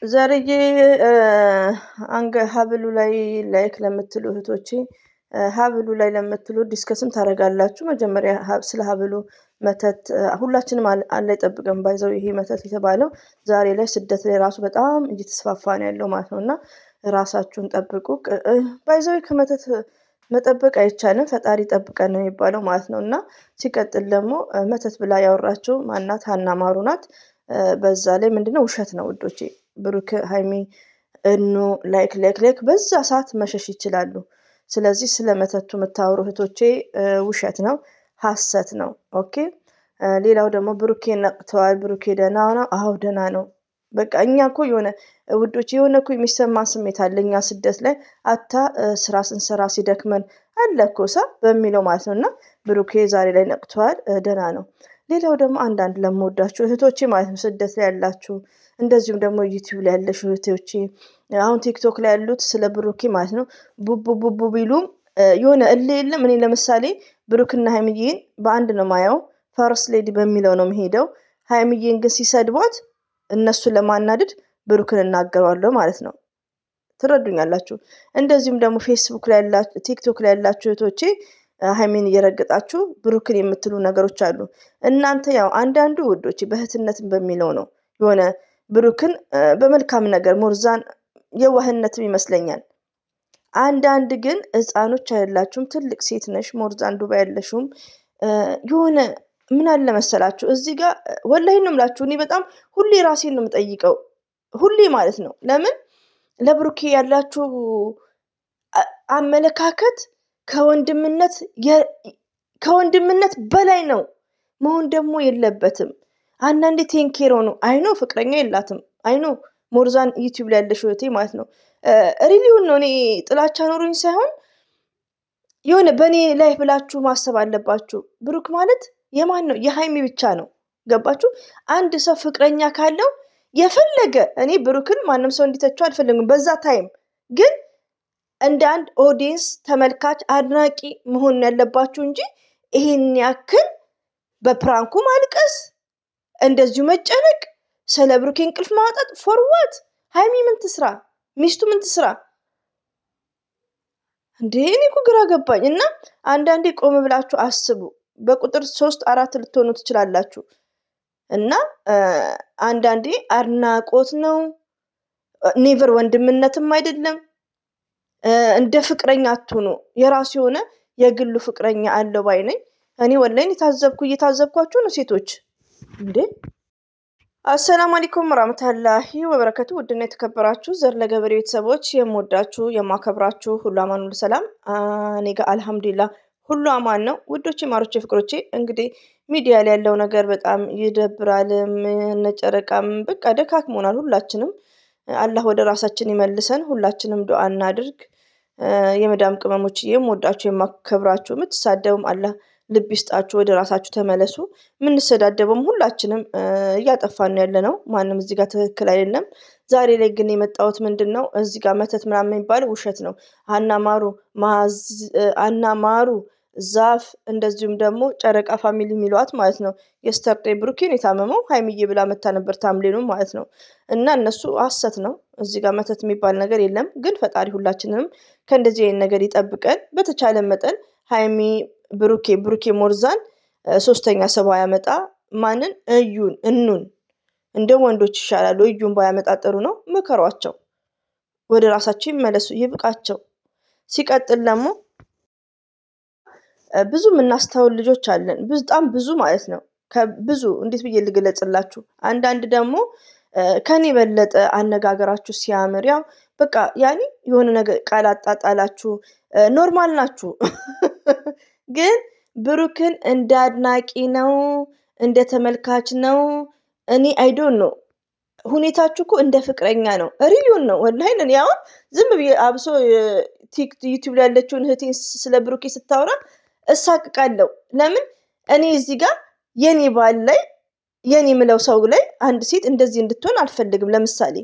ዘርዬ አንገ ሀብሉ ላይ like ለምትሉ እህቶቼ፣ ሀብሉ ላይ ለምትሉ discuss ም ታደርጋላችሁ። መጀመሪያ ስለ ሀብሉ መተት ሁላችንም አለ ይጠብቀን። By the way ይሄ መተት የተባለው ዛሬ ላይ ስደት ላይ ራሱ በጣም እየተስፋፋ ነው ያለው ማለት ነው። እና ራሳችሁን ጠብቁ። By the way ከመተት መጠበቅ አይቻልም፣ ፈጣሪ ጠብቀን ነው የሚባለው ማለት ነው። እና ሲቀጥል ደግሞ መተት ብላ ያወራችው ማናት? ሀና ማሩ ናት። በዛ ላይ ምንድነው ውሸት ነው ውዶቼ። ብሩክ፣ ሀይሚ እኑ like like like በዛ ሰዓት መሸሽ ይችላሉ። ስለዚህ ስለ መተቱ የምታወሩ እህቶቼ ውሸት ነው፣ ሀሰት ነው። Okay። ሌላው ደግሞ ብሩኬ ነቅተዋል። ብሩኬ ደህና ነው? አዎ ደህና ነው። በቃ እኛ እኮ የሆነ ውዶች የሆነ እኮ የሚሰማን ስሜት አለ። እኛ ስደት ላይ አታ ስራ ስንሰራ ሲደክመን አለ እኮ ሳ በሚለው ማለት ነው። እና ብሩኬ ዛሬ ላይ ነቅተዋል፣ ደህና ነው። ሌላው ደግሞ አንዳንድ ለምወዳችሁ እህቶቼ ማለት ነው፣ ስደት ላይ ያላችሁ፣ እንደዚሁም ደግሞ ዩቲዩብ ላይ ያለሽ እህቶቼ፣ አሁን ቲክቶክ ላይ ያሉት ስለ ብሩኬ ማለት ነው ቡቡ ቡቡ ቢሉም የሆነ እልህ የለም። እኔ ለምሳሌ ብሩክና ሀይሚዬን በአንድ ነው ማየው፣ First Lady በሚለው ነው የምሄደው። ሀይሚዬን ግን ሲሰድቧት እነሱን ለማናደድ ብሩክን እናገረዋለሁ ማለት ነው። ትረዱኛላችሁ። እንደዚሁም ደግሞ ፌስቡክ ላይ ያላችሁ፣ ቲክቶክ ላይ ያላችሁ እህቶቼ ሀይሚን እየረገጣችሁ ብሩክን የምትሉ ነገሮች አሉ። እናንተ ያው አንዳንዱ ውዶች በእህትነትም በሚለው ነው የሆነ ብሩክን በመልካም ነገር more than የዋህነትም ይመስለኛል። አንዳንድ ግን ህፃኖች አይደላችሁም፣ ትልቅ ሴት ነሽ፣ more than ዱባይ ያለሽውም የሆነ ምን አለ መሰላችሁ እዚህ ጋር ወላሂ ነው የምላችሁ። እኔ በጣም ሁሌ ራሴን ነው የምጠይቀው፣ ሁሌ ማለት ነው። ለምን ለብሩኬ ያላችሁ አመለካከት ከወንድምነት በላይ ነው መሆን ደግሞ የለበትም። አንዳንዴ ቴንኬሮ ነው፣ I know ፍቅረኛ የላትም፣ I know more than ዩቲዩብ ላይ ያለሽ እህቴ ማለት ነው። Really ውን ነው፣ እኔ ጥላቻ ኖሮኝ ሳይሆን የሆነ በእኔ ላይ ብላችሁ ማሰብ አለባችሁ። ብሩክ ማለት የማን ነው? የሀይሚ ብቻ ነው። ገባችሁ? አንድ ሰው ፍቅረኛ ካለው የፈለገ፣ እኔ ብሩክን ማንም ሰው እንዲተቸው አልፈልግም። በዛ time ግን እንደ አንድ audience ተመልካች አድናቂ መሆን ያለባችሁ እንጂ ይሄን ያክል በ prank ኡ ማልቀስ፣ እንደዚሁ መጨነቅ፣ ስለ ብሩኬ እንቅልፍ ማጣት for what? ሀይሚ ምን ትስራ? ሚስቱ ምን ትስራ? እንዴ እኔ እኮ ግራ ገባኝ። እና አንዳንዴ ቆም ብላችሁ አስቡ። በቁጥር ሶስት አራት ልትሆኑ ትችላላችሁ። እና አንዳንዴ አድናቆት ነው፣ never ወንድምነትም አይደለም። እንደ ፍቅረኛ አትሁኑ። የራሱ የሆነ የግሉ ፍቅረኛ አለው ባይ ነኝ። እኔ ወላሂ የታዘብኩ እየታዘብኳችሁ ነው ሴቶች እንዴ። አሰላሙ አለይኩም ወራህመቱላሂ ወበረከቱ። ውድና የተከበራችሁ ዘር ለገበሬ ቤተሰቦች፣ የምወዳችሁ የማከብራችሁ፣ ሁሉ አማን ሁሉ ሰላም፣ እኔ ጋር አልሐምዱሊላህ ሁሉ አማን ነው። ውዶቼ፣ ማሮቼ፣ ፍቅሮቼ፣ እንግዲህ ሚዲያ ላይ ያለው ነገር በጣም ይደብራልም። እነጨረቃም በቃ ደካክሞናል ሁላችንም። አላህ ወደ ራሳችን ይመልሰን። ሁላችንም ዱዓ እናድርግ። የመዳም ቅመሞች፣ የምወዳችሁ የማከብራችሁ፣ የምትሳደቡም አላህ ልብ ይስጣችሁ፣ ወደ ራሳችሁ ተመለሱ። የምንሰዳደበውም ሁላችንም እያጠፋን ያለ ነው። ማንም እዚህ ጋር ትክክል አይደለም። ዛሬ ላይ ግን የመጣሁት ምንድን ነው፣ እዚህ ጋር መተት ምናምን የሚባለው ውሸት ነው። አና ማሩ ዛፍ እንደዚሁም ደግሞ ጨረቃ ፋሚሊ የሚሏት ማለት ነው። Yesterday ብሩኬን የታመመው ሀይሚዬ ብላ መታ ነበር thumbnail ኡ ማለት ነው። እና እነሱ ሀሰት ነው። እዚህ ጋር መተት የሚባል ነገር የለም። ግን ፈጣሪ ሁላችንንም ከእንደዚህ አይነት ነገር ይጠብቀን። በተቻለ መጠን ሀይሚ ብሩኬ፣ ብሩኬ more than ሶስተኛ ሰው ባያመጣ፣ ማንን እዩን እኑን እንደ ወንዶች ይሻላሉ። እዩን ባያመጣ ጥሩ ነው። ምከሯቸው፣ ወደ ራሳቸው ይመለሱ፣ ይብቃቸው። ሲቀጥል ደግሞ ብዙ የምናስተውል ልጆች አለን። በጣም ብዙ ማለት ነው። ብዙ እንዴት ብዬ ልግለጽላችሁ? አንዳንድ ደግሞ ከኔ የበለጠ አነጋገራችሁ ሲያምር፣ ያው በቃ ያኔ የሆነ ነገር ቃል አጣጣላችሁ normal ናችሁ። ግን ብሩክን እንደ አድናቂ ነው፣ እንደ ተመልካች ነው። እኔ I don't know፣ ሁኔታችሁ እኮ እንደ ፍቅረኛ ነው። Really ውን ነው፣ ወላሂ እኔ አሁን ዝም ብዬ አብሶ ዩቲዩብ ላይ ያለችውን እህቴን ስለ ብሩኬ ስታወራ እሳቅቃለሁ። ለምን እኔ እዚህ ጋር የኔ ባል ላይ፣ የኔ ምለው ሰው ላይ አንድ ሴት እንደዚህ እንድትሆን አልፈልግም። ለምሳሌ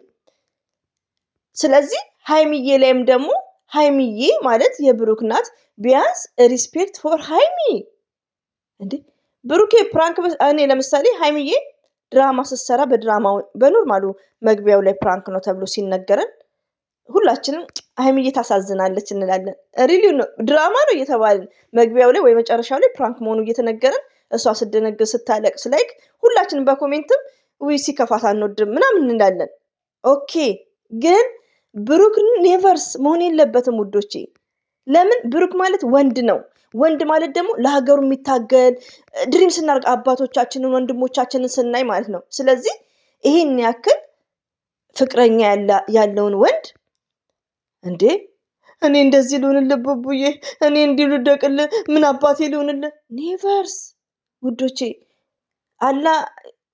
ስለዚህ ሀይሚዬ ላይም ደግሞ ሀይሚዬ ማለት የብሩክ ናት። ቢያንስ respect for ሀይሚ እንዴ። ብሩኬ prank እኔ ለምሳሌ ሀይሚዬ ድራማ ስትሰራ በድራማው በ normal ኡ መግቢያው ላይ prank ነው ተብሎ ሲነገረን ሁላችንም ሀይሚዬ ታሳዝናለች እንላለን። Really ድራማ ነው እየተባልን መግቢያው ላይ ወይ መጨረሻው ላይ prank መሆኑ እየተነገረን እሷ ስደነግጥ ስታለቅስ like ሁላችንም በ comment ም ውይ ሲከፋት አንወድም ምናምን እንላለን። Okay ግን ብሩክ never መሆን የለበትም ውዶቼ። ለምን ብሩክ ማለት ወንድ ነው። ወንድ ማለት ደግሞ ለሀገሩ የሚታገል dream ስናደርግ አባቶቻችንን ወንድሞቻችንን ስናይ ማለት ነው። ስለዚህ ይሄን ያክል ፍቅረኛ ያለውን ወንድ እንዴ እኔ እንደዚህ ልሁንልህ ቡቡዬ፣ እኔ እንዲህ ልውደቅልህ፣ ምን አባቴ ልሁንልህ? Never ውዶቼ፣ አላህ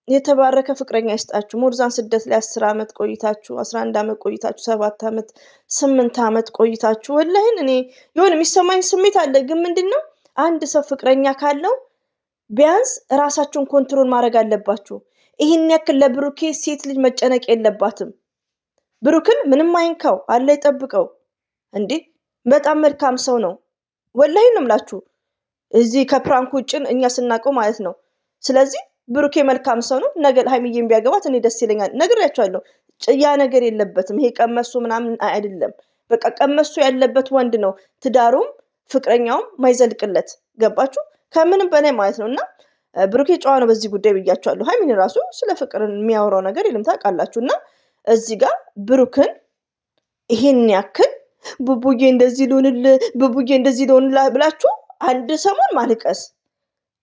የተባረከ ፍቅረኛ ይስጣችሁ። More than ስደት ላይ 10 ዓመት ቆይታችሁ፣ 11 ዓመት ቆይታችሁ፣ 7 ዓመት፣ 8 ዓመት ቆይታችሁ ወላሂን እኔ የሆነ የሚሰማኝ ስሜት አለ። ግን ምንድን ነው አንድ ሰው ፍቅረኛ ካለው ቢያንስ ራሳችሁን control ማድረግ አለባችሁ። ይህን ያክል ለብሩኬ ሴት ልጅ መጨነቅ የለባትም። ብሩክን ምንም አይንካው፣ አላህ ይጠብቀው። እንዴ በጣም መልካም ሰው ነው። ወላሂ ነው የምላችሁ። እዚህ ከ prank ውጭን እኛ ስናውቀው ማለት ነው። ስለዚህ ብሩኬ መልካም ሰው ነው። ነገ ሀይሚዬን ቢያገባት እኔ ደስ ይለኛል። ነግሬያቸዋለሁ። ያ ነገር የለበትም። ይሄ ቀመሱ ምናምን አይደለም። በቃ ቀመሱ ያለበት ወንድ ነው። ትዳሩም ፍቅረኛውም ማይዘልቅለት ገባችሁ? ከምንም በላይ ማለት ነው። እና ብሩኬ ጨዋ ነው በዚህ ጉዳይ ብያቸዋለሁ። ሀይሚን ራሱ ስለ ፍቅር የሚያወራው ነገር የለም ታውቃላችሁ። እና እዚህ ጋር ብሩክን ይሄን ያክል ቡቡዬ እንደዚህ ልሁንል፣ ቡቡዬ እንደዚህ ልሁንላ ብላችሁ አንድ ሰሞን ማልቀስ፣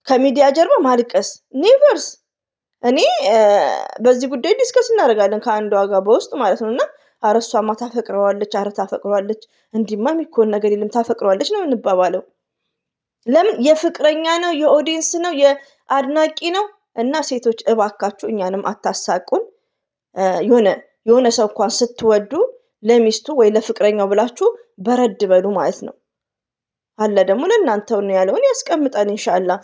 ከሚዲያ ጀርባ ማልቀስ never። እኔ በዚህ ጉዳይ discuss እናደርጋለን ከአንዷ ጋር በውስጥ ማለት ነው። እና አረ እሷማ ታፈቅረዋለች፣ አረ ታፈቅረዋለች፣ እንዲማ የሚኮን ነገር የለም ታፈቅረዋለች ነው እንባባለው። ለምን የፍቅረኛ ነው፣ የ audience ነው፣ የአድናቂ ነው። እና ሴቶች እባካችሁ እኛንም አታሳቁን። የሆነ የሆነ ሰው እንኳን ስትወዱ ለሚስቱ ወይ ለፍቅረኛው ብላችሁ በረድ በሉ ማለት ነው። አለ ደግሞ ለእናንተው ነው ያለውን ያስቀምጣል። ኢንሻአላህ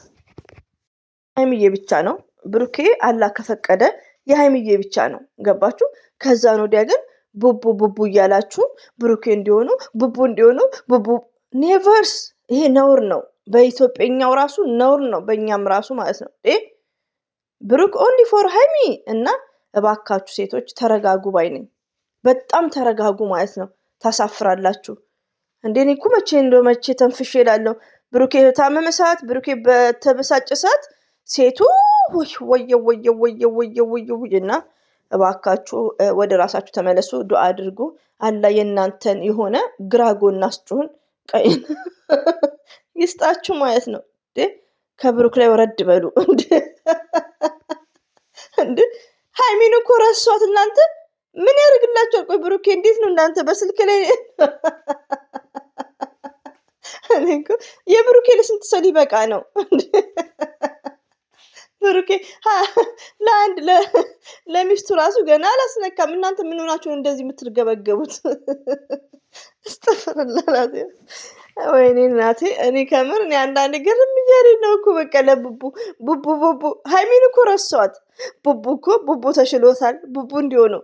ሀይሚዬ ብቻ ነው ብሩኬ፣ አላህ ከፈቀደ የሀይሚዬ ብቻ ነው። ገባችሁ? ከዛን ወዲያ ግን ቡቡ ቡቡ እያላችሁ ብሩኬ እንዲሆኑ ቡቡ እንዲሆኑ ቡቡ never። ይሄ ነውር ነው። በኢትዮጵያኛው ራሱ ነውር ነው፣ በእኛም ራሱ ማለት ነው። ብሩክ only for ሀይሚ። እና እባካችሁ ሴቶች ተረጋጉ ባይ ነኝ። በጣም ተረጋጉ ማለት ነው። ታሳፍራላችሁ። እንዴ እኔ እኮ መቼ እንደ መቼ ተንፍሼ እላለሁ። ብሩኬ በታመመ ሰዓት፣ ብሩኬ በተበሳጨ ሰዓት ሴቱ ወየ ወየ ወየ ወየ ወየ ወየ። እና እባካችሁ ወደ ራሳችሁ ተመለሱ፣ ዱአ አድርጉ። አላህ የእናንተን የሆነ ግራ ጎናችሁን ቀኝ ይስጣችሁ ማለት ነው። ከብሩክ ላይ ወረድ በሉ። እንዴ ሀይሚን እኮ ረሷት እናንተ። ምን ያደርግላችኋል? ቆይ ብሩኬ እንዴት ነው እናንተ በስልክ ላይ የብሩኬ ለስንት ሰው ሊበቃ ነው? ብሩኬ ለአንድ ለሚስቱ ራሱ ገና አላስነካም። እናንተ ምን ሆናችሁ ነው እንደዚህ የምትርገበገቡት? እስተፍርላላት ወይኔ እናቴ፣ እኔ ከምር እኔ አንዳንድ ግርም እያለኝ ነው እኮ በቃ ለቡቡ ቡቡ ቡቡ ሀይሚን እኮ ረሷት። ቡቡ እኮ ቡቡ ተሽሎታል። ቡቡ እንዲሆኑ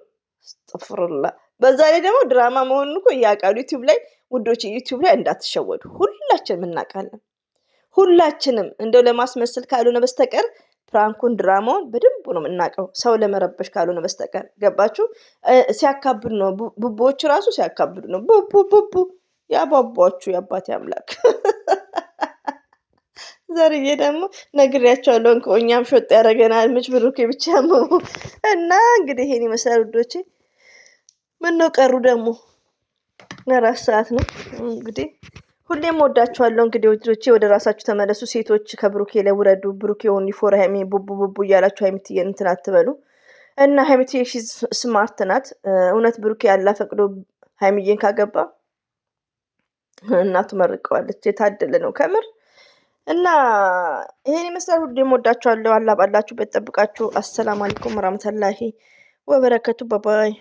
እስተፍርላ። በዛ ላይ ደግሞ ድራማ መሆኑን እኮ እያውቃሉ። ዩቲዩብ ላይ ውዶች፣ ዩቲዩብ ላይ እንዳትሸወዱ፣ ሁላችንም እናውቃለን። ሁላችንም እንደው ለማስመሰል ካልሆነ በስተቀር prank ኡን ድራማውን በደንብ ነው የምናውቀው፣ ሰው ለመረበሽ ካልሆነ በስተቀር ገባችሁ? ሲያካብዱ ነው ቡቦዎች ራሱ ሲያካብዱ ነው። ቡቡ ቡቡ ያቧቧችሁ የአባቴ አምላክ። ዘርዬ ደግሞ ነግሬያቸዋለሁ። እኛም ሾጥ ያደረገናል። ምች ብሩኬ ብቻ እና እንግዲህ ይሄን ይመስላል ውዶቼ። ምነው ቀሩ ደግሞ 4 ሰዓት ነው እንግዲህ። ሁሌም ወዳችኋለሁ። እንግዲህ ውዶቼ ወደ ራሳችሁ ተመለሱ። ሴቶች ከብሩኬ ላይ ውረዱ። ብሩኬ only for ሀይሚ ቡቡ ቡቡ እያላችሁ ሀይሚትዬን እንትን አትበሉ። እና ሀይሚትዬ she's smart ናት። እውነት ብሩኬ አላህ ፈቅዶ ሀይሚዬን ካገባ እናቱ መርቀዋለች። የታደለ ነው ከምር። እና ይሄን ይመስላል። ሁሌም ወዳችኋለሁ። አላህ ባላችሁበት ጠብቃችሁ። አሰላሙ አለይኩም ወራህመቱላሂ ወበረከቱ። Bye bye።